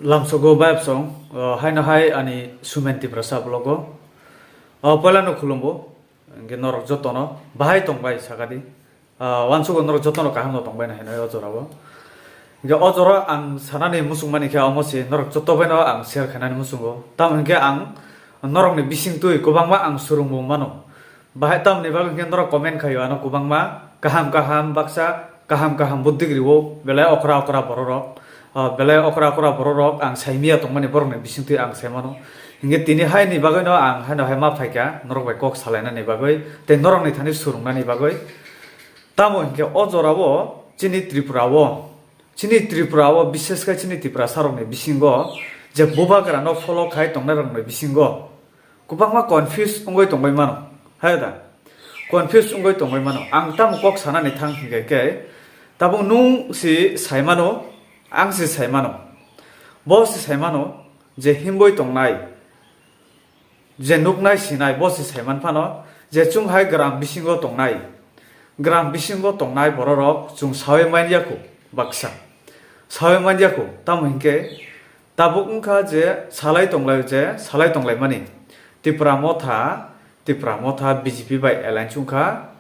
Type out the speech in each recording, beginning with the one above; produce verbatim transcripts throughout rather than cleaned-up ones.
Lamsogo bayapsong, o, haino hai ani Sumen Tiprasa vlogo. O, poilano khulumbo, hingke norok jotono bahai tongbai sakadi. Ah, uansugo norok jotono kaham no tongbai na hinwi o jorao. Hingke o jorao ang sanani muchungmani khe omo se norok joto baino ang share khainani muchungo. Tamo hingke ang norokni bisingtwi kwbangma ang swrwngmung mano. Bahai tamoni bagwi hingke norok comment khaio ano kwbangma kaham kaham baksa kaham kaham buddhi grio belai okra okra bororok. Ah, belai okra okra bororok ang saimia tongmani borokni bisingtwi ang saimano. Hingke tini haini bagwino ang haino hai ma phaikha norok bai kok salainani bagwi tei norokni thani swrwngnani bagwi. Tamo hinkhe o jorao chini Tripura o, chini Tripura o, bishesh khe chini Tiprasa rokni bisingo je bubagra no follow khai tongnai rokni bisingo kwbangma confuse wngwi tongwi mano, hai da? Confuse wngwi tongwi mano. Ang tamo kok sanani thang hinkhe khe tabuk nung si sai mano, ang si sai mano, bo si sai mano je himwi tongnai. Je nuknai sinai bo se saiman phano je chwng hai gram bisingo tongnai, gram bisingo tongnai bororok chwng sawi manya kho baksa, sawi manya kho. Tamo hinkhe tabuk wngkha je salai tonglai, je salai tonglaimani Tipra Motha, Tipra Motha B J P bai alliance wngkha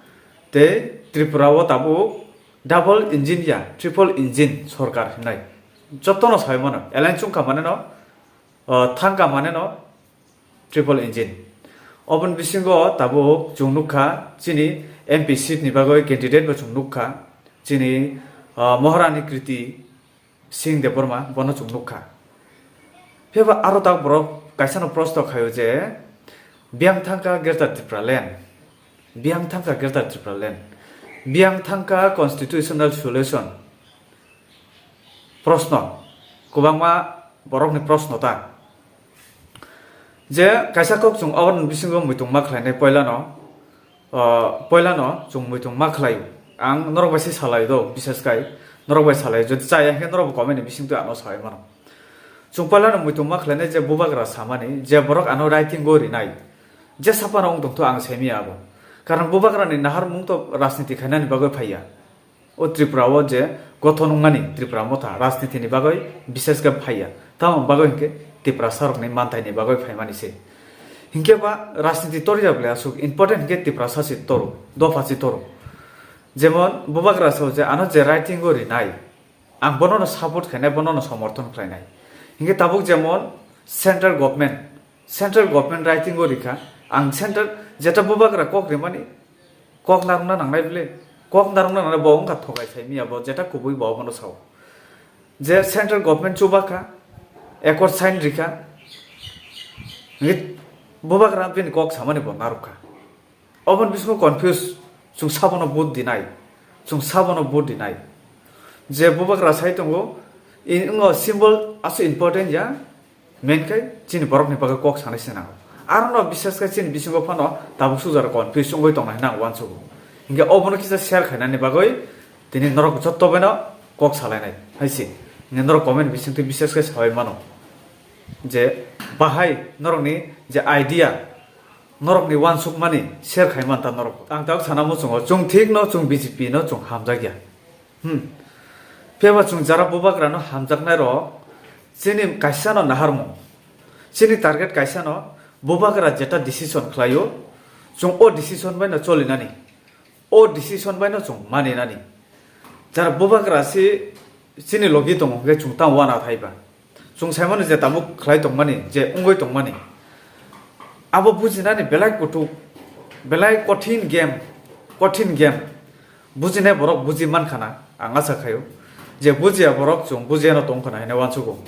tei Tripura o tabuk double engine ya triple engine sorkar hinai jotono sawi mano, alliance wngkha maneno, o, thangkha maneno, triple engine. Oboni bisingo tabuk chwng nukha chini M P seat ni bagwi candidate bo chwng nukha chini, ah, Maharani Kriti Singh Debbarma bono chwng nukha. Phiya ba aro tak borok kaisa no prosto khaio je biyang thangkha Greater Tipraland, biyang thangkha Greater Tipraland, biyang thangkha constitutional solution. Proshno, kwbangma borokni proshno ta. Je kaisa kok chwng aboni bisingo muitung ma khlainai poilano, ah, poilano chwng muitung ma khlaio. Ang norok bai se salai do, bishesh kai norok bai salai, jodi chaya hwnkhe norok bo comment ni bisingtwi ano sai mano. Chwng poilano muitung ma khlainai je bubagra samani, je borok ano writing o rinai, je sapano wng tongtho ang saimanya abo. Karon bubagrani naharmung to rajniti khainani bagwi phaiya. O Tripura o je gothon wngmani Tripura Motha rajniti ni bagwi bishesh khe phaiya, tamo bagwi hinkhe Tiprasa rokni manthai ni bagwi phaimani se. Hinkhe ba rajniti torya bwle aswk important hinkhe Tiprasa se toro, dopha se toro. Jemon bubagra se je ano je writing o rinai, ang bono no support khainai, bono no somorthon khlainai. Hinkhe tabuk jemon central government, central government writing o rikha, ang central jeta bubagra kok rimani, kok narwkna nangnai bwle, kok narwkna nangnai bo wngkha thokai saimanya bo, jeta kubui bo obono sao. Je central government chubakha, accord sign rikha, hwnkhe bubagra bini kok samani bo narwkha. Oboni bisingo confuse, chwng sabono vote dinai, chwng sabono vote dinai. Je bubagra sai tongo, in, wngkha symbol aswk important ya, main khe chini borokni bagwi kok sanai se nango. Arono bishesh khe chini bisingo phano tabuk sujaro confuse wngwi tongnai hinwi ang uansugo. Hinkhe obono kisa share khainani bagwi tini norok jotto baino kok salainai hai se. Hinkhe norok comment bisingtwi bishesh khe sawi mano je bahai norokni je idea, norokni uansukmani share khai man ta norok. Ang tabuk sana muchungo chwng thik no, chwng B J P no chwng hamjak ya. Hmm. Phiya ba chwng jara bubagra no hamjaknai rok, chini kaisa no naharmung, chini target kaisa no, bubagra jeta decision khlaio, chwng o decision bai no cholinani, o decision bai no chwng maninani. Jara bubagra si chini logi tongo hwnkhe chwng tamo wana thai ba. Chwng saimano je tabuk khlai tongmani, je wngwi tongmani, abo bujinani belai kutuk, belai kothin game, kothin game. Bujinai borok buji mankha na, ang acha khaio. Je bujiya borok chwng bujiya no tongkha na hinwi uansugo.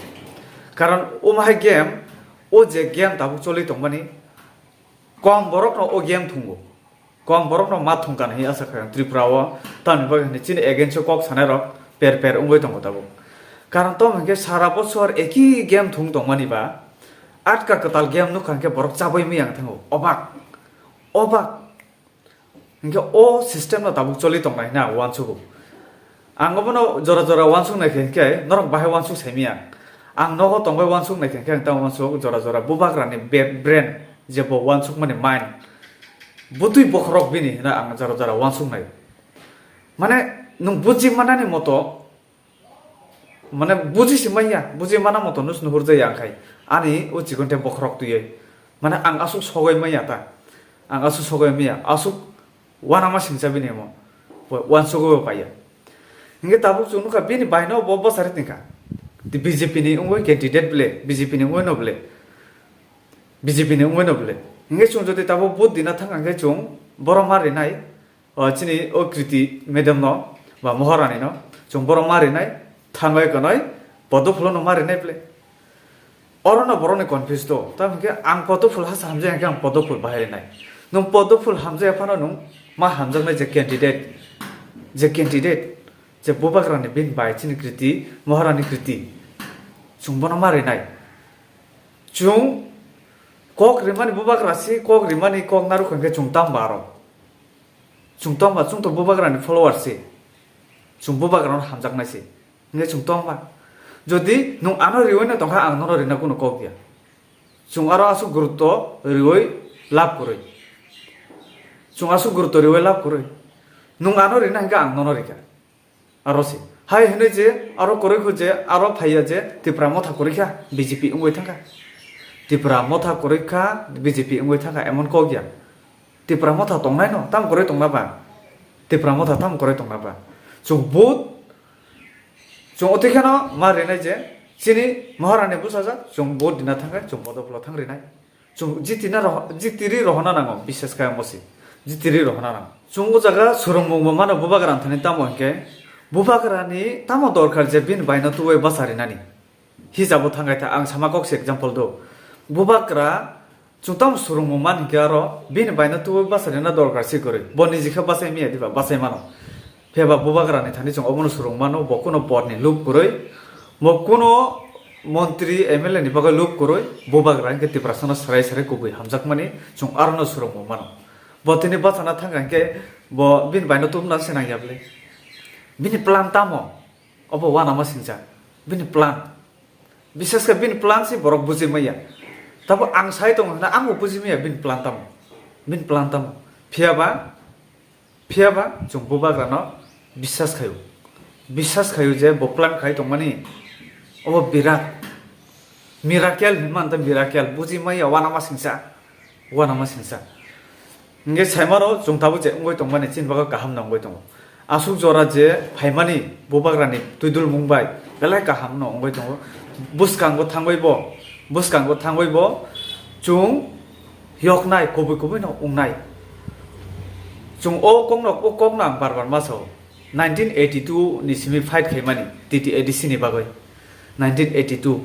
Karon omo hai game, o je game tabuk choli tongmani, kom borok no o game thungo. Kom borok no ma thungkha hinwi acha khaio Tripura o. Tamni bagwi hinwi chini against o kok sanai rok per per wngwi tongo tabuk. Karon tamo hinkhe sara bosor eki game thung tongmani ba, atka kwtal game nukha hinkhe borok chabwi miyang thango. Obak, obak. Hinkhe o system no tabuk choli tongnai hinwi ang uansugo. Ang obono jora jora uansuk nai khe hinkhe norok bahai uansuk saimanya. Ang nogo tongbai uansuk nai khe hinkhe ang tamo uansuk jora jora bubagrani be-, brain je bo uansukmani mind. Butwi bokhorok bini hinwi ang jora jora uansuk nai. Mane nwng buji manani moto Mane buji si manya, buji mana moto nus nuhur jaya ang khai. Ani o chikon te bokhorok twiwi. Mane ang asuk sogoi manya ta. Ang asuk sogoi manya. Asuk wanama singcha bini mo. Bo-, wansugoi bo paiya. Hingke tabuk chwng nukha bini baino bo bwsari tingkha. Di B J P ni wngwi candidate ble, B J P ni wngwi no ble. B J P ni wngwi no ble. Hingke chwng jodi tabuk vote dina thang hingke chwng borok ma rinai. O chini o Kriti madam no ba Moharani no chwng borok ma rinai thangwi kanai podophulo no ma rinai ble. Oro no borok ni confuse do. Tamo hingke ang podophulo hasa hamjai hingke ang podophulo bahai rinai. Nwng podophulo hamjai phano nwng ma hamjaknai je candidate, je candidate, je bubagrani bin bai chini Kriti, Moharani Kriti. Chwng bono ma rinai. Chwng kok rimani bubagra si, kok rimani kok narwk hingke chwng tamo ba aro. Chwng tong ba, chwng to bubagrani follower se. Chwng bubagrano hamjaknai se. Hingke chwng tong ba. Jodi nwng ano riwi no tongkha, ang nono rina kuno kok ya. Chwng aro aswk gurutto riwi lab kwrwi. Chwng aswk gurutto riwi lab kwrwi. Nwng ano rina hingke ang nono rika. Aro se. Hai hinwi je aro kwrwi khu je aro phaiya je Tipra motha kwrwi kha, B J P wngwi thangkha. Tipra motha kwrwi kha, B J P wngwi thangkha, emon kok ya. Tipra motha tongnai no, tam kwrwi tongna ba? Tipra motha tam kwrwi tongna ba? Chwng vote, chwng otwi kheno ma rinai je, chini Maharani bwsajak, chwng vote dina thangkhe, chwng podophulo thang rinai. Chwng jiti na roh-, jiti ri rohona nango, bises khe ang bosi. Jiti ri rohona nango. Chwng o jaga swrwngmung bo mano bubagra thani tamo hinkhe, bubagrani tamo dorkar je bini baino tuwi basa rinani. Hijabo thangkhe ta ang sama kok se example do. Bubagra chwng tamo swrwngmung man hinkhe aro bini baino tuwi basa rina dorkar se kwrwi. Bo niji khe bachai miya diba, bachai mano. Phiyaba bubagrani thani chwng obono swrwng mano, bo kuno podni lub kwrwi, bo kuno montri, M L A ni bagwi lub kwrwi, bubagra hinkhe Tiprasano sarai sarai kubui hamjakmani chwng arono swrwngmung mano. Bo tini bachana thangkha hinkhe bo bini baino tubuna se nangya bwle. Bini plan tamo? Obo uanama singcha. Bini plan. Bises khe bini plan se borok bujui maya. Tabo ang sai tongo hwnna, ang bo bujui maya bini plan tamo. Bini plan tamo. Phiyaba, phiyaba chwng bubagrano bisas khaio. Bisas khaio je bo plan khai tongmani obo birat miracle hinma anta miracle bujui maya uanama singcha. Uanama singcha. Hingke saimano chwng tabuk je wngwi tongmani chini bagwi kaham no wngwi tongo. Aswk jora je phaimani bubagrani twidulmung bai belai kaham no wngwi tongo. Bwskango thangwi bo, bwskango thangwi bo chwng yoknai, kubui kubui no wngnai. Chwng o kokno, o kokno ang bar bar ma sao. Nineteen eighty-two ni simi fight khaimani T T A D C ni bagwi. Nineteen eighty-two.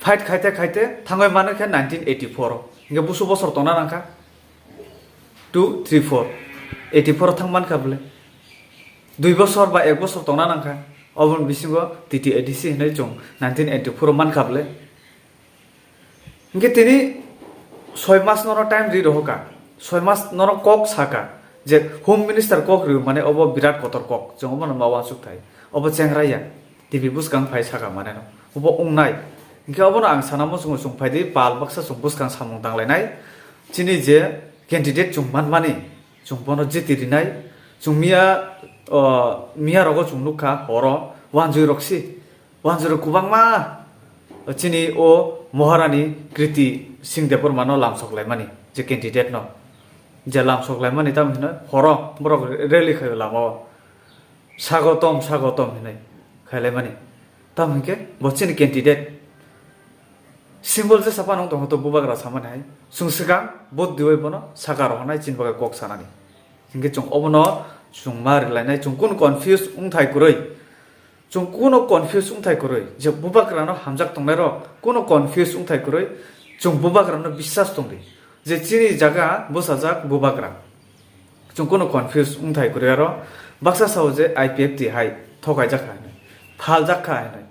Fight khaite khaite thangwi mano khe nineteen eighty-four o. Hingke busu bosor tongna nangkha. Two, three, four. Eighty-four o thang mankha bwle. Dui bosor ba ek bosor tongna nangkha. Oboni bisingo T T A D C hinwi chwng nineteen eighty-four o mankha bwle. Hingke tini soi mas nono time ri rohoka. Soi mas nono kok saka. Je Home Minister kok riyo mane obo birat kotor kok. Chwng obono ma uansuk thai. Obo chengraiya. T V bwskang phai saka mane no. Obo wngnai. Hingke obono ang sana muchungo chwng phaidi pal baksa chwng bwskang samung tanglainai. Chini je candidate chwng manmani. Chwng bono jiti rinai. Chwng miya, o, miya rogo chwng nukha horo. Wanjui rok si. Wanjui rok kwbangma. Chini o Maharani Kriti Singh Debbarma no lamsok laimani. Je candidate no. Je lamsok laimani tamo hino horo borok rally khaio lama o. Sagotom, sagotom hinwi khailaimani. Tamo hinkhe bo chini candidate. Symbol jesa phano wng tongkha to bubagra samani hai. Chwng swkang vote diwi bono saka rohornai chini bagwi kok sanani. Hinkhe chwng obono chwng ma rilainai, chwng kunu confuse wngthai kwrwi. Chwng kunu confuse wngthai kwrwi. Je bubagrano hamjak tongnairok kunu confuse wngthai kwrwi. Chwng bubagrano biswas tongdi. Je chini jaga bwsajak bubagra. Chwng kunu confuse wngthai kwrwi aro baksa sao je I P F T hai thokaijak kha hinwi, phaljak kha hinwi.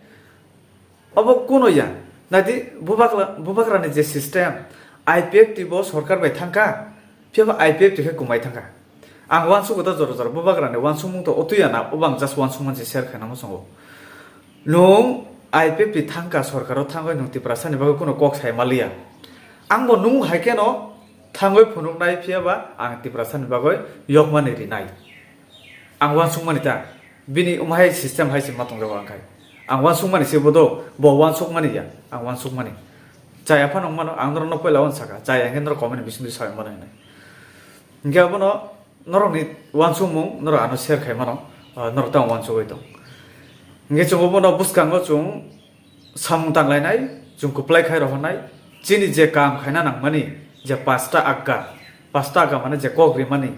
Obo kunu ya, naidi bubakla-, bubagrani je system, I P F T bo sorkar bai thangkha, phiyaba I P F T khe kumai thangkha. Ang uansukgo ta jora jora bubagrani uansukmung to otwi ya na, obo ang just uansukmani se share khaina muchungo. Nwng I P F T thangkha sorkaro thangwi nwng Tiprasani bagwi kunu kok sai maliya. Ang bo nwng hai kheno thangwi phunuknai phiyaba ang Tiprasani bagwi yokmani rinai. Ang uansukmani ta, bini umhai system hai se ma tongjago ang khai. Ang uansukmani se bodo, bo uansukmani ya, ang uansukmani. Chaya phano wngmano, ang norokno poila uansaka, chaya hwnkhe norok comment ni bisingtwi sawi mano hinwi. Hwnkhe abono norokni uansukmung, norok ano share khai mano, ah, norok tamo uansugwi tong. Hwnkhe chwng obono bwskango chwng samung tanglainai, chwng kwplai khai rohornai, chini je kam khaina nangmani, je pasta agga, pasta agga mane je kok rimani,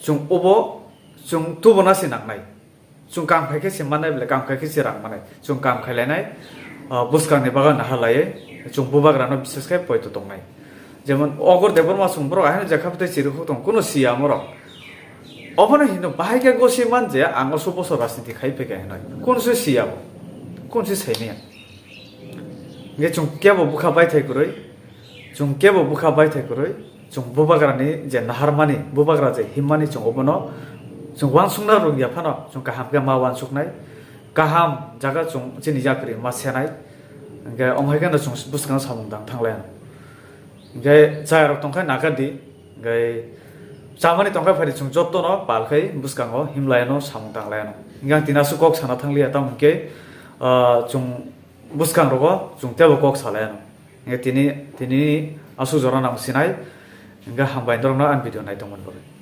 chwng obo chwng tubuna se nangnai. Chwng kam khai khe se mannai bole, kam khai khe se rang mannai. Chwng kam khai lainai, ah, bwskangni bagan naha laiwi chwng bubagrano bises khe poito tongnai. Jemon Ogor Debbarma chwng borok ahino je kha bwtwi chirikhok tong, kuno siya morok. Obono hino bahai khe gosi man je ang oso bosor rajniti khai phaikha hinwi. Kunso siya bo. Kunso saimanya. Hingkhe chwng kebo bwkha baithai kwrwi, chwng kebo bwkha baithai kwrwi, chwng bubagrani je naharmani, bubagra je himmani chwng obono chwng uansukna rwngya phano chwng kaham khe ma uansuknai, kaham jaga chwng chini yapri ma senai, hingkhe omo hai kheno chwng bwskango samung tang thanglai ano. Hingkhe chayarok tongkha naka di, hingkhe chamani tongkha phari chwng jotono pal khai bwskango himlai ano samung tanglai ano. Hingkhe ang tini aswk kok sana thangliya tamo hingkhe, ah, chwng bwskang rogo chwng teibo kok salai ano. Hingkhe tini, tini aswk jora nang sinai, hingkhe hambai norokno ang video nai tongmani bagwi.